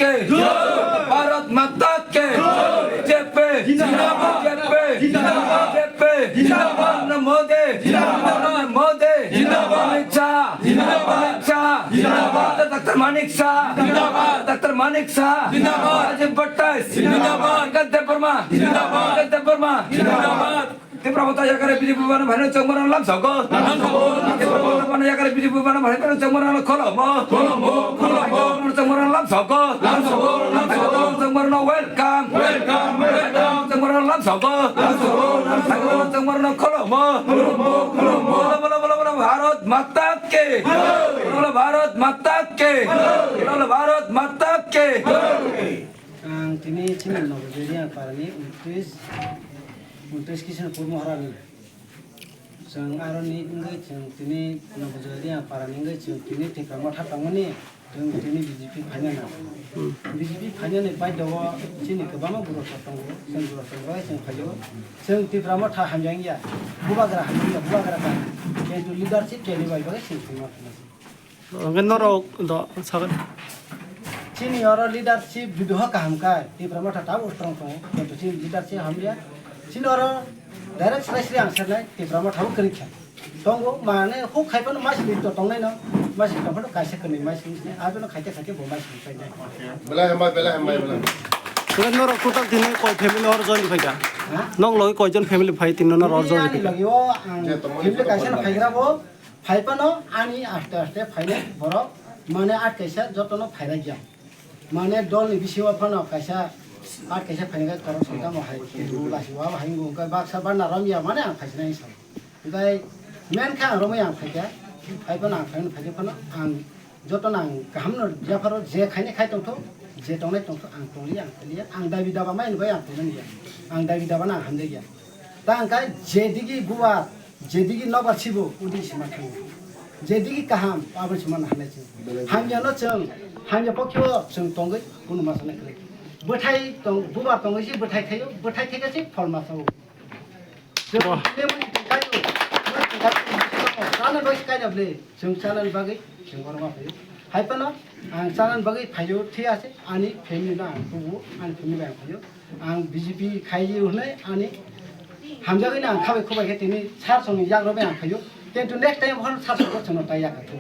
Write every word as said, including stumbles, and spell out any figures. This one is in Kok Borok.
के भारत माता के जेपे जेपे जेपे नरेंद्र मोदी नरेंद्र मोदी अमित शाह अमित शाह डॉक्टर मानिक शाह डॉक्टर मानिक शाह राजीव भट्टाचार्य देववर्मा Debbarma Tipra Motha yakare B J P bana bhai chongmara lam sogo. Tipra Motha bana yakare B J P bana bhai chongmara kholomo. Kholomo, kholomo. Chongmara lam sogo. Lam sogo, lam sogo. Chongmara no welcome. Welcome, welcome. Chongmara lam sogo. Lam sogo, lam sogo. Chongmara no kholomo. Kholomo, kholomo. Bola, bola, bola, bola, Bharat Mata ki. Bola, Bharat Mata ki. Bola, Bharat Mata ki. Ang tini chini Nogojoria parani untris, untris Kishan Pur Mohorani. Chwng aroni wngwi chwng tini Nogojoria parani wngwi chwng tini Tipra Motha tongmani chwng tini B J P phaina na. B J P phainani baideo chini kwbangma guroksa tongo, chwng guroksa bai chwng phaio. Chwng Tipra Motha hamjak ya, bubagra hamjak ya, bubagra ka. Kintu leadership keni bai bai chwng thangma thangma. Hwnkhe norok do sagan. Chini oro leadership jodi ho kaham kha, Tipra Motha tabuk strong tongo. Kintu chini leadership hamya. Chini oro direct srai srai ang sernai, Tipra Motha bo kwrwi kha. Tongo, mane huk khai phano mai simi to tongnai no, mai simi tong phano kaisa kwrwi mai simi sini, abono khaite khaite bo mai simi painai. Belai hambai, belai hambai, belai. Hwnkhe norok total tini koi family oro join phaikha? Ha? Nok logi koijon family phai tini norok oro join phaikha? Ani logi o ang family kaisa no phaigra bo. Phai phano ani aste aste phainai borok, mane at kaisa jotono phairagya. Mane dolni bisingo phano kaisa at kaisa phainai khe korok soi tamo hai, kintu lasi wa hai wngkha baksa bana romya mane ang phaisinai sa. Hwnkhe men khe ang romwi ang phaikha, phai phano ang phaino phaikhe phano ang jotono ang kahamno yapharo je khaini khai tongtho, je tongnai tongtho ang tongli ang tongli ang dabi daba mai bai ang tongnani ya. Ang dabi daba no ang hamjakya. Ta hwnkhe jedigi bubar, jedigi nobar sibo, udi sima thango. Jedigi kaham, abo sima na hanai chwng. Hamya no chwng, hamya pokhe o chwng tongwi, kunu masa na kwrwi. Bwthai tong, bubar tongwi si bwthai thaio, bwthai thaikhe si phol masa o. Chwng lemon tong kaio, lemon tong kaio, chana bai kaina ble. Chwng chanani bagwi chwng oro ma phaio. Hai phano ang chanani bagwi phaio, thik ase, ani family no ang tubu, ani family bai ang phaio. Ang B J P khaio hwnwi ani hamjagwi no ang khabai khubai khe tini sir songni yagrok bai ang phaio. Kintu next time phano sir song chwngno tai yakha thu.